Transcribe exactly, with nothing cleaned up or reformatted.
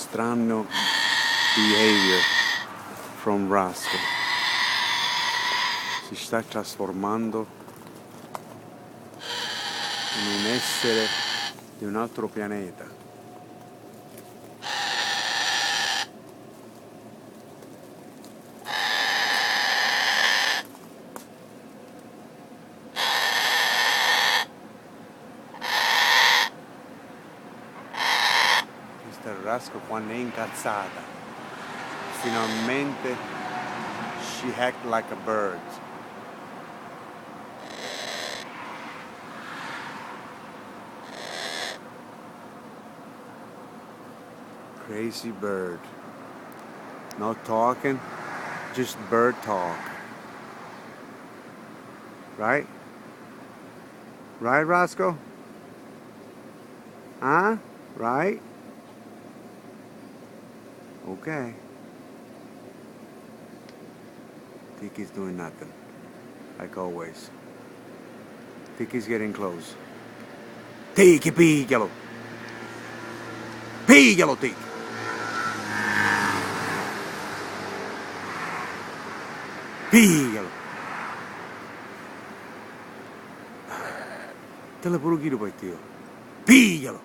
Strano behavior from Roscoe. Si sta trasformando in un essere di un altro pianeta. Mister Roscoe quannu è incazzata, finalmente she act like a bird. Crazy bird. No talking, just bird talk. Right? Right, Roscoe? Huh? Right? Okay. Tiki's doing nothing, like always. Tiki's getting close. Tiki, pigghialu! Pigghialu, Tiki! Pigghialu! Te la puru chidu poi tio. Pigghialu!